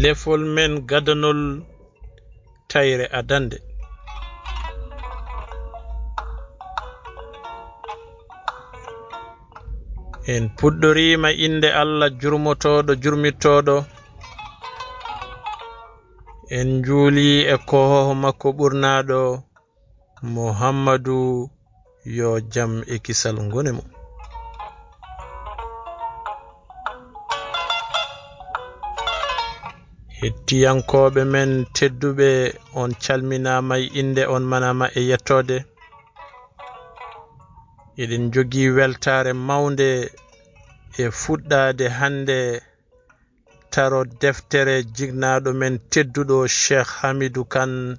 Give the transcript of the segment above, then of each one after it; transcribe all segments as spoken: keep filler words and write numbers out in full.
Lefol men gadanol tayre adannde. En puɗɗoriima innde Allah jurmotooɗo, jurmittooɗo. En njuulii e kohoho makko ɓurnaaɗo, Muhammadu, yo jam e kisal ngone mo. Hettiyankooɓe men tedduɓe, on calminaama e innde, on manaama e yettoode. Eɗen njogii weltaare mawnde e fuɗɗaade hannde taro deftere jignaaɗo men tedduɗo Cheikh Hamidou Kane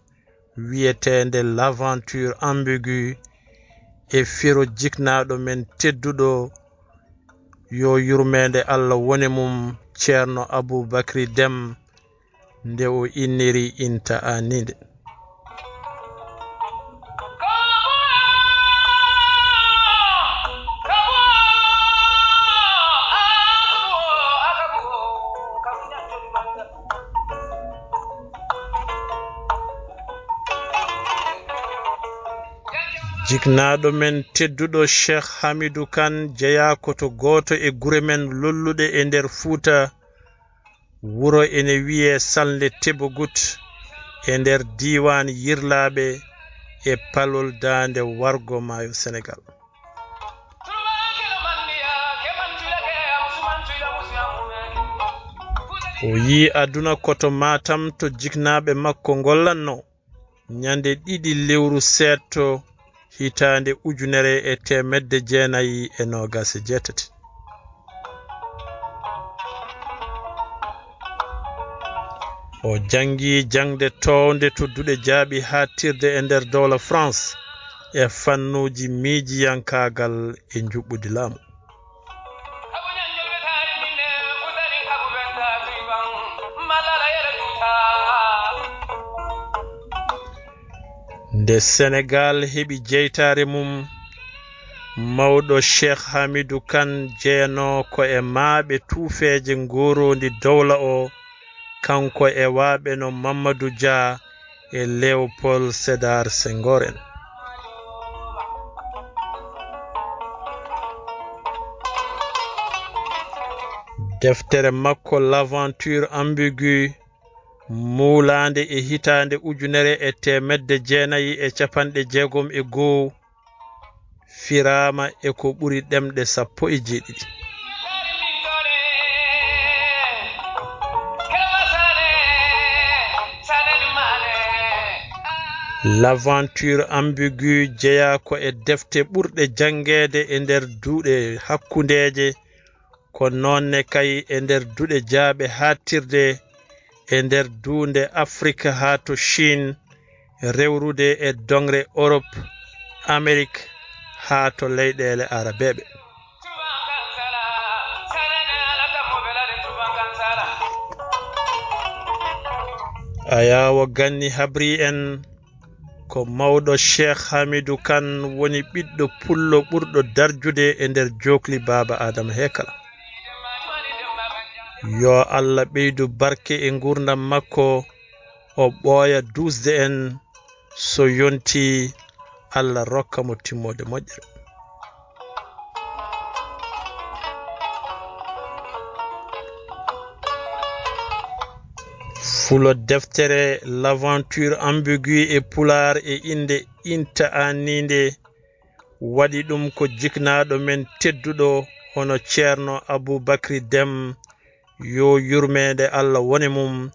wiyeteende L'aventure ambiguë, e firo jignaaɗo men tedduɗo, yo yurmeende Allah wone mum, Ceerno Aboubacry Dème, nde o inniri Inta Aninde. Jiknaaɗo men tedduɗo Cheikh Hamidou Kane jeyaa ko to gooto e gure men lolluɗe e nder Fuuta. Wuro ene wiyee Salnde Tebogut e nder diiwaan Yirlaaɓe e palol daande wargo maayo Senegaal. O yii aduna ko to Maatam to jiknaaɓe makko ngollatnoo. Ñande ɗiɗi lewru seeɗto hitaande ujunere e teemedde jeenayi e noogas e jeetati. O janngi jaŋde toownde to duɗe jaaɓi haaɗtirde e nder dowla France e fannuuji miijiyankaagal e njuɓɓudi laamu. Nde Senegaal heɓi jeytaare mum, mawɗo Cheikh Hamidou Kane jeyanoo ko e maaɓe tuufeeje ngooroondi dowla o, kanko e waaɓe no Mamadou Dia e Léopold Sédar Senghor en. Deftere makko L'aventure ambiguë, muulaande e hitaande ujunere e teemedde jeenayi e capanɗe jeegom e goo, firaama e ko ɓuri ɗemɗe sappo e jeeɗiɗi. L'aventure ambiguë jeyaa ko e defte ɓurɗe janngeede e nder duuɗe hakkundeeje, ko noon ne kay e nder duɗe jaaɓe haaɗtirde e nder duunde Afrik haa to Chine, rewrude e doŋre Europe, Amerik haa to leyɗeele Arabeeɓe. Ayaawo Ganni habri en ko mawɗo Cheikh Hamidou Kane woni ɓiɗɗo pullo ɓurɗo darjude e nder jookli Baaba Aadama hee kala. Yo Allah ɓeydu barke e nguurndam makko, o ɓooya duusde en, so yontii Allah rokka mo timmoode moƴƴere. Fulo deftere L'aventure ambiguë e Pulaar e innde Inta Aninde waɗi ɗum ko jiknaaɗo men tedduɗo hono Ceerno Aboubacry Dème, yo yurmeende Allah wone mum,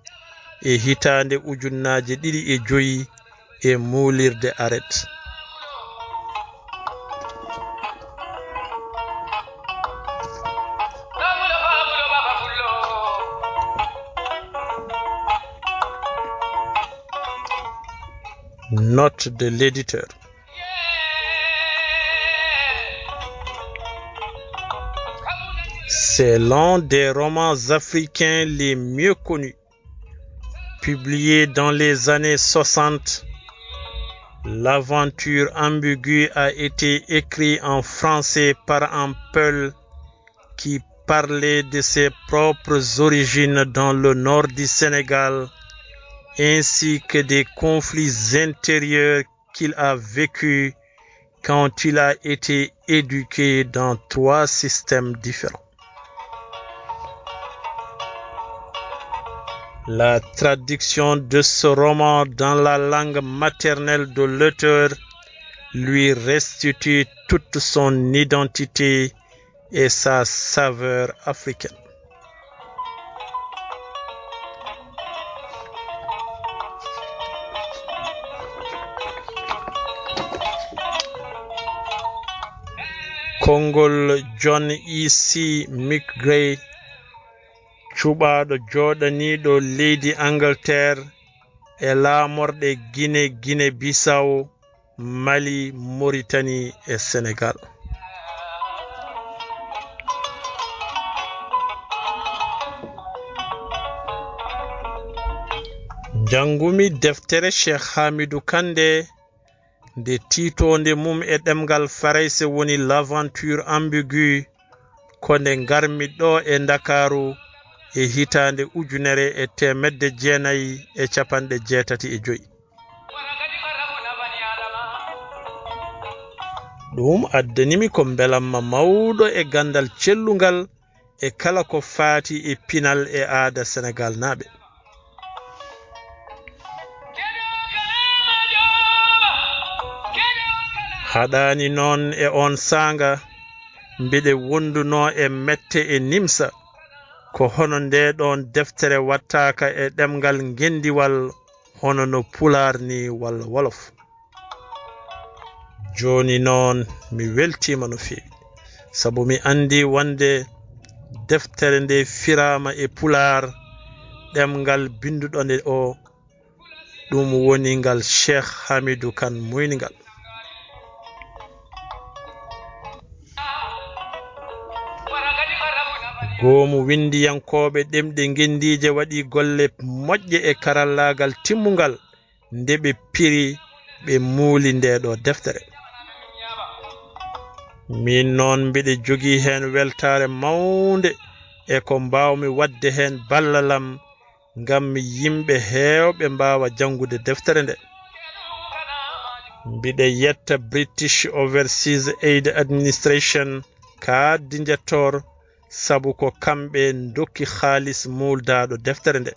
e hitaande ujunnaaje ɗiɗi e joyi e muulirde Aret. Note de l'éditeur. C'est l'un des romans africains les mieux connus. Publié dans les années soixante, L'aventure ambiguë a été écrit en français par un Peul qui parler de ses propres origines dans le nord du Sénégal, ainsi que des conflits intérieurs qu'il a vécu quand il a été éduqué dans trois systèmes différents. La traduction de ce roman dans la langue maternelle de l'auteur lui restitue toute son identité et sa saveur africaine. Konngol John E C McGray, cuɓaaɗo jooɗaniiɗo leydi Angleterre e laamorɗe Guinée, Guinée-Bissau, Mali, Mauritanie e Sénégal. Njanngumi deftere Cheikh Hamidou Kane nde, nde tiitoonde mum e ɗemngal Farayse woni L'aventure ambiguë, ko nde ngarmi ɗo e Ndakaaru e hitaande ujunere e teemedde jeenayi e capanɗe jeetati e joy. Ɗum addanimi ko mbelamma mawɗo e ganndal cellungal e kala ko faati e pinal e aada Senegaalnaaɓe. Haɗaani noon e oon saanga, mbiɗe wondunoo e mette e nimsa, ko hono ndee ɗoon deftere waɗtaaka e ɗemngal ngenndiwal hono no Pulaar ni walla Wolof. Jooni noon, mi weltiima no feewi, sabu mi anndi wonde deftere nde firaama e Pulaar, ɗemngal binnduɗo nde o, ɗum woni ngal Cheikh Hamidou Kane muyni ngal. Goomu winndiyankooɓe ɗemɗe ngenndiije waɗi golle moƴƴe e karallaagal timmungal nde ɓe piri, ɓe muuli ndee ɗo deftere. Miin noon mbiɗe jogii heen weltaare mawnde e ko mbaawmi waɗde heen ballal am ngam yimɓe heewɓe mbaawa janngude deftere nde. Mbiɗe yetta British Overseas Aid Administration, kaaddi njettoor, sabu ko kamɓe ndokki haalis muuldaaɗo deftere nde.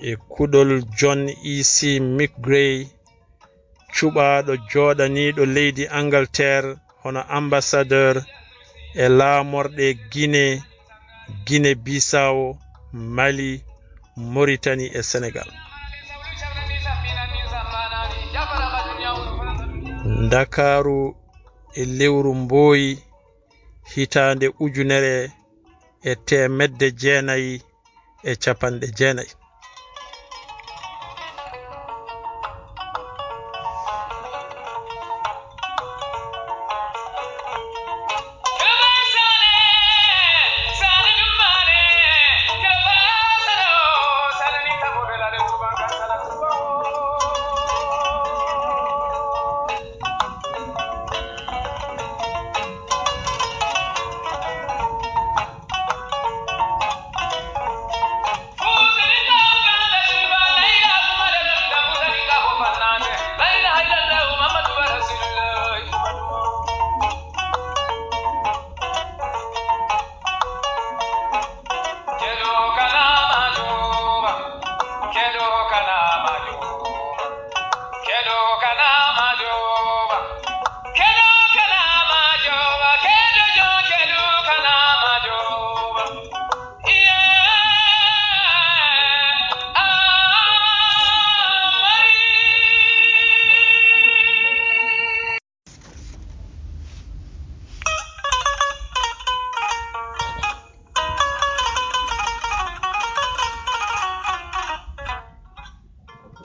E kuɗol John E C McGray, cuɓaaɗo jooɗaniiɗo leydi Angleterre hono ambassadeur e laamorɗe Guinée, Guinée-Bissau, Mali, Mauritanie e Sénégal. Ndakaaru e lewru Mbooyi, hitaande ujunere e teemedde jeenayi e capanɗe jeenayi.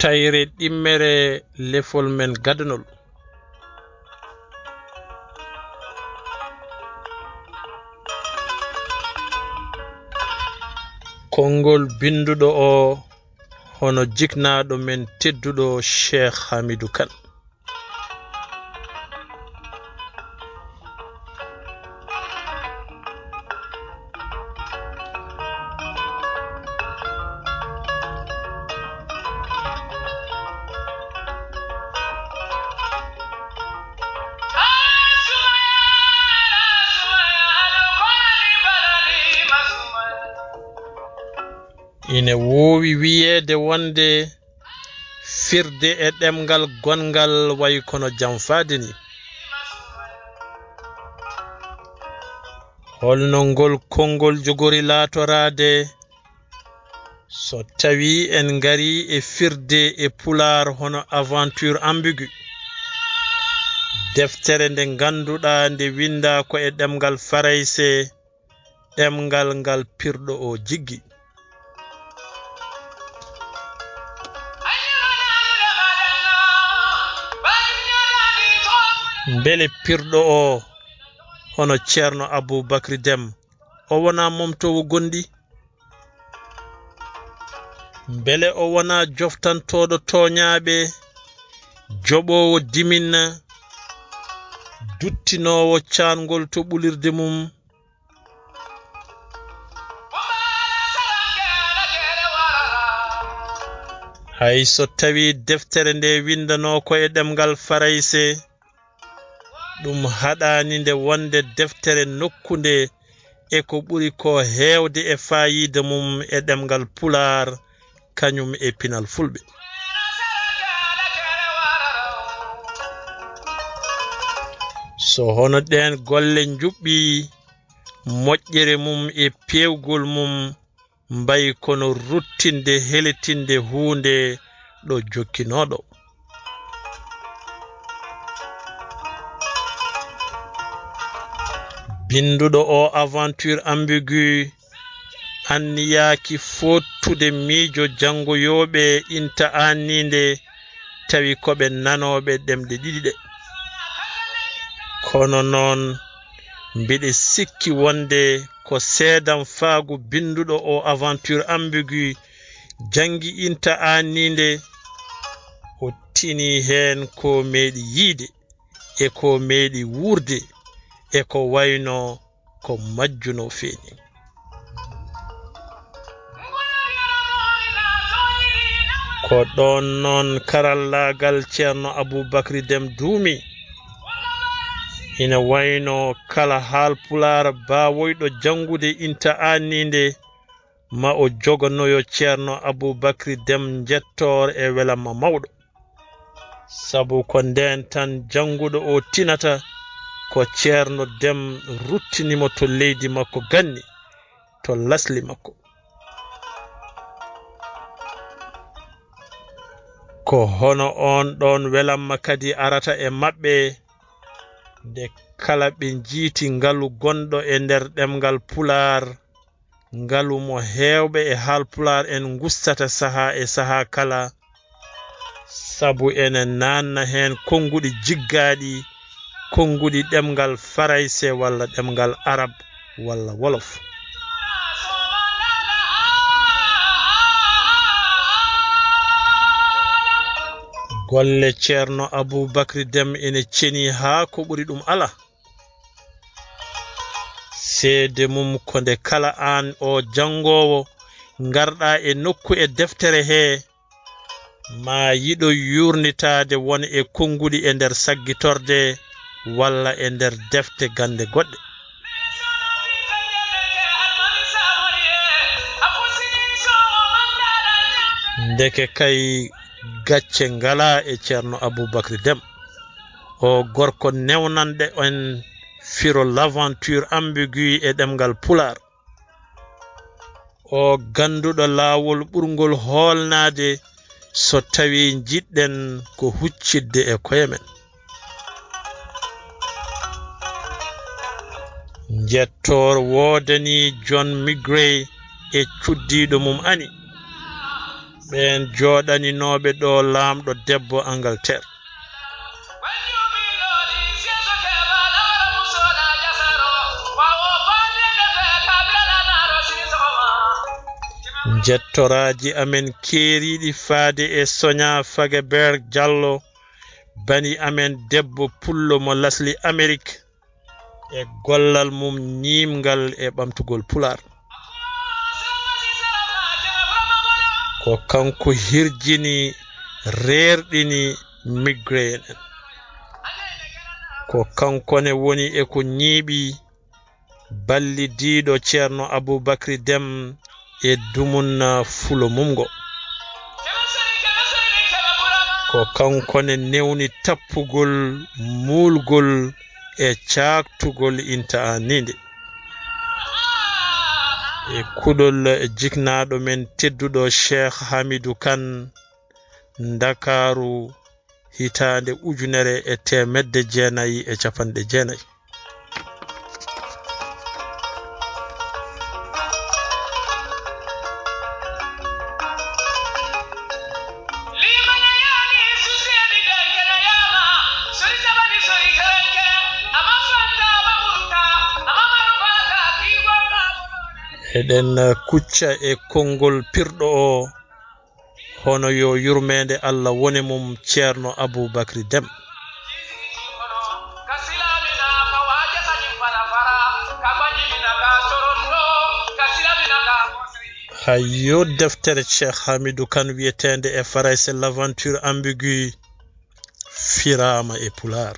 Tayre ɗimmere lefol men gadanol. Konngol binnduɗo o hono jiknaaɗo men tedduɗo Cheikh Hamidou Kane. Ine woowi wiyeede wonde firde e ɗemngal gonngal wayi kono jamfaade ni. Holno ngol konngol jogori laatoraade so tawii en ngarii e firde e Pulaar hono aventure ambiguë? Deftere nde ngannduɗaa nde winndaa ko e ɗemngal Farayse, ɗemngal ngal pirɗo o jiggi. Mbele pirɗo o hono Ceerno Abuu Bakri Dem, o wonaa momtoowo gonɗi? Mbele o wonaa joftantooɗo tooñaaɓe, joɓoowo diminna, duttinoowo caangol to ɓulirde mum? Hay so tawii deftere nde winndanoo ko e ɗemngal Farayse, ɗum haɗaani nde wonde deftere nokkunde e ko ɓuri ko heewde e faayiida mum e ɗemngal Pulaar, kañum e pinal Fulɓe. So hono ɗeen golle njuɓɓii, moƴƴere mum e peewgol mum mbayi kono ruttinde heletinde huunde ɗo jokkinoo ɗo. Binnduɗo o aventure ambiguë anniyaaki fooɗtude miijo janngoyooɓe inta aanniinde tawi ko ɓe nanooɓe ɗemɗe ɗiɗi ɗe. Kono noon, mbiɗe sikki wonde ko seedamfaagu binnduɗo o aventure ambiguë janngi inta aanniinde, o tini heen ko meeɗi yiyde e ko meeɗi wuurde e ko wayno ko majjuno feeñi. Ko ɗoon noon karallaagal Ceerno Abuu Bakri Dem duumi. Ina wayno kala haalpulaar baawoyɗo janngude inta aanniinde, ma o joganoyo Ceerno Abuu Bakri Dem njettoor e welamma mawɗo. Sabu ko ndeen tan jannguɗo o tinata ko Ceerno Dem ruttini mo to leydi makko ganni, to lasli makko. Ko hono oon ɗoon welamma kadi arata e maɓɓe, nde kala ɓe njiiti ngalu gonɗo e nder ɗemngal Pulaar, ngalu mo heewɓe e haalpulaar en ngustata sahaa e sahaa kala, sabu ene naanna heen konnguɗi jiggaaɗi, konnguɗi ɗemngal Farayse walla ɗemngal Arab walla Wolof. Golle Ceerno Abuu Bakri Dem ene ceni haa ko ɓuri ɗum alaa. Seede mum ko nde kala aan o janngoowo ngarɗaa e nokku e deftere hee, ma yiɗo yuurnitaade won e konnguɗi e nder saggitorde walla e nder defte gannde goɗɗe. Ndeke kay gacce ngalaa e Ceerno Abuu Bakri Dem. O gorko newnanɗo en firo l'aventure ambiguë e ɗemngal Pulaar. O gannduɗo laawol ɓurngol hoolnaade so tawii njiɗɗen ko huccitde e koye men. Njettoor woodanii John Migray e cuddiiɗo mum Ani, ɓeen jooɗaninooɓe ɗo laamɗo debbo Angleterre. Njettoraaji amen keeriiɗi faade e Sonia Fagueberg Diallo, bani amen debbo pullo mo lasli Amerik, e gollal mum ñiimngal e ɓamtugol Pulaar. Ko kanko hirjini, reerɗini Migray en. Ko kanko ne woni e ko ñiiɓi ballidiiɗo Ceerno Abuu Bakri Dem e dumunna fulo mum ngo. Ko kanko ne newni tappugol, muulgol e caaktugol inta anniinde. E kuɗol jiknaaɗo men tedduɗo Cheikh Hamidou Kane, Ndakaaru, hitaande ujunere e teemedde jeenayi e capanɗe jeenayi. Eɗen kucca e konngol pirɗo o, hono yo yurmeende Allah wone mum, Ceerno Aboubacry Deme. Hay yo deftere Cheikh Hamidou Kane wiyeteende e Farayse L'aventure ambiguë firaama e Pulaar.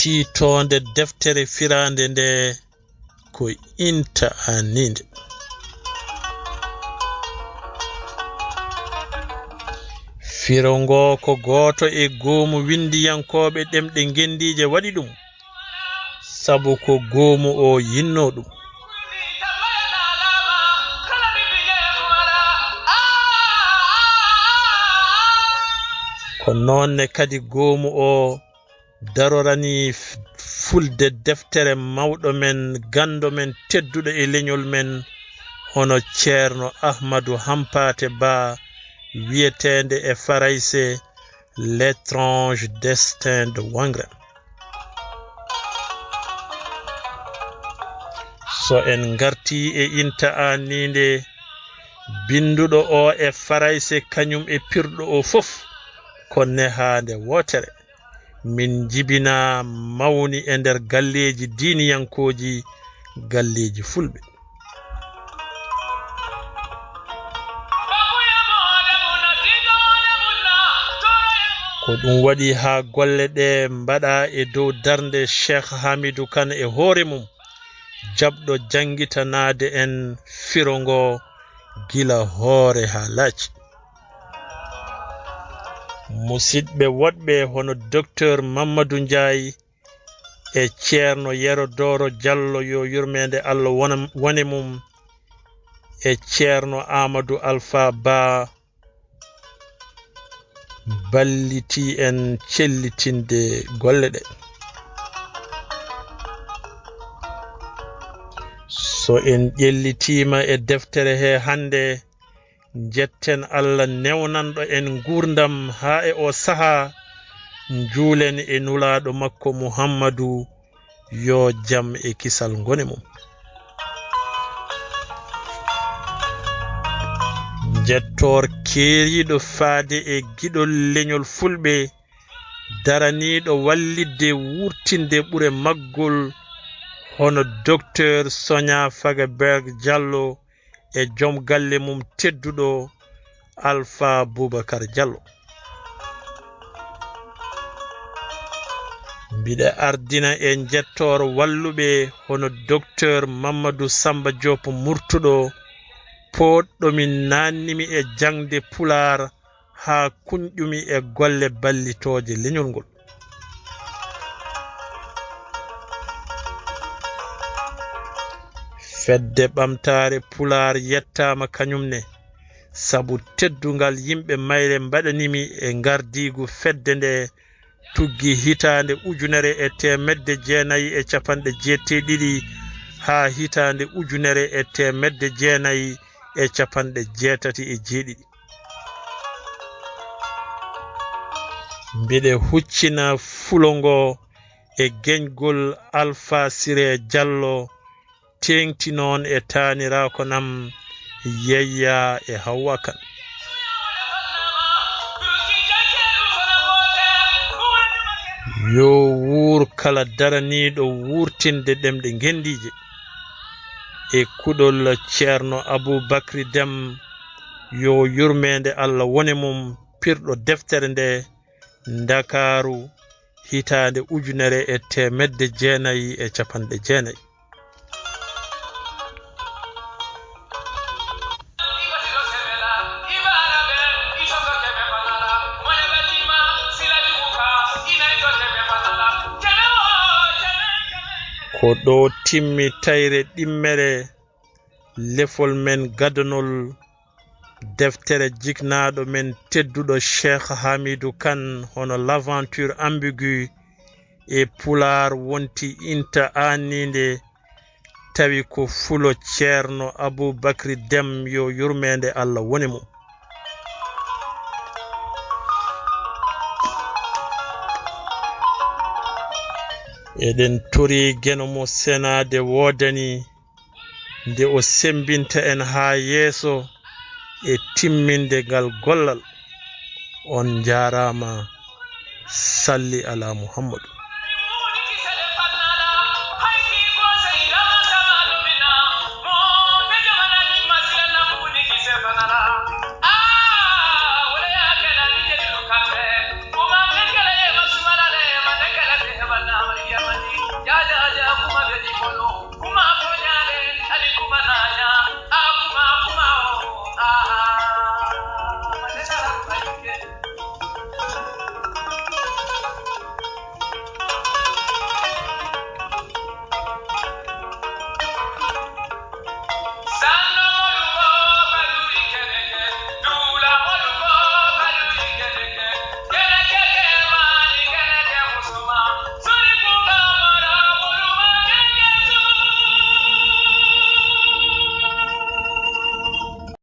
Tiitoonde deftere firaande nde ko Inta Anniinde. Firo ngo ko gooto e goomu winndiyankooɓe ɗemɗe ngenndiije waɗi ɗum, sabu ko goomu o yinnoo ɗum. Ko noon ne kadi goomu o daroranii f-, fulde deftere mawɗo men, ganndo men tedduɗo e leñol men, hono Ceerno Ahmadou Hampaate Ba, wiyeteende e Farayse L'étrange destin de Wangrin. So en ngartii e Inta Anniinde, binnduɗo o e Farayse kañum e pirɗo o fof ko nehaande wootere. Min njibinaa mawni e nder galleeji diiniyankooji, galleeji fulɓe. Ko ɗum waɗi haa golle ɗe mbaɗaa e dow darnde Cheikh Hamidou Kane e hoore mum, jaɓɗo janngitanaade en firo ngo gila hoore haa laaci. Musidɓe woɗɓe hono Docteur Mamadou Ndiaye e Ceerno Yero Dooro Jallo, yo yurmeende Allah wona, wone mum, e Ceerno Amadou Alpha Ba, ballitii en cellitinde golle ɗe. So en ƴellitiima e deftere he hannde, njetten Allah newnanɗo en nguurndam haa e o sahaa, njuulen e Nulaaɗo makko Muhammadu, yo jam e kisal ngone mum. Njettoor keeriiɗo faade e giɗol leñol fulɓe, daraniiɗo wallitde wuurtinde ɓure maggol, hono Docteur Sonia Fagerberg Diallo e joom galle mum tedduɗo, Alpha Boubacar Diallo. Mbiɗa ardina e njettoor walluɓe hono Docteur Mamadou Samba Diop Murtuɗo, pooɗɗo mi naannimi e jaŋde Pulaar haa kunƴumi e golle ballitooje leñol ngol. Fedde Ɓamtaare Pulaar yettaama kañum ne, sabu teddungal yimɓe mayre mbaɗanimi e ngardiigu fedde nde, tuggi hitaande ujunere e teemedde jeenayi e capanɗe jeetati e ɗiɗi haa hitaande ujunere e teemedde jeenayi e capanɗe jeetati e jeeɗiɗi. Mbiɗe huccina fulo ngo e geñgol Alfa Siree Jallo, teeŋti noon e taaniraakoon am Yeyya e Hawwa Kan. Yo wuur kala daraniiɗo wuurtinde ɗemɗe ngenndiije. E kuɗol Ceerno Abuu Bakri Dem, yo yurmeende Allah wone mum, pirɗo deftere nde, Ndakaaru, hitaande ujunere e teemedde jeenayi e capanɗe jeenayi. Ko ɗo timmi tayre ɗimmere lefol men gadanol deftere jiknaaɗo men tedduɗo Cheikh Hamidou Kane, hono L'aventure ambiguë e Pulaar wonti inta aanniinde, tawi ko fulo Ceerno Aboubacry Dème, yo yurmeende Allah wone mum. Eɗen tori Geno mo senaade woodani, nde o semmbinta en haa yeeso e timminde ngal gollal. On njaaraama, salli alaa Muhammadu.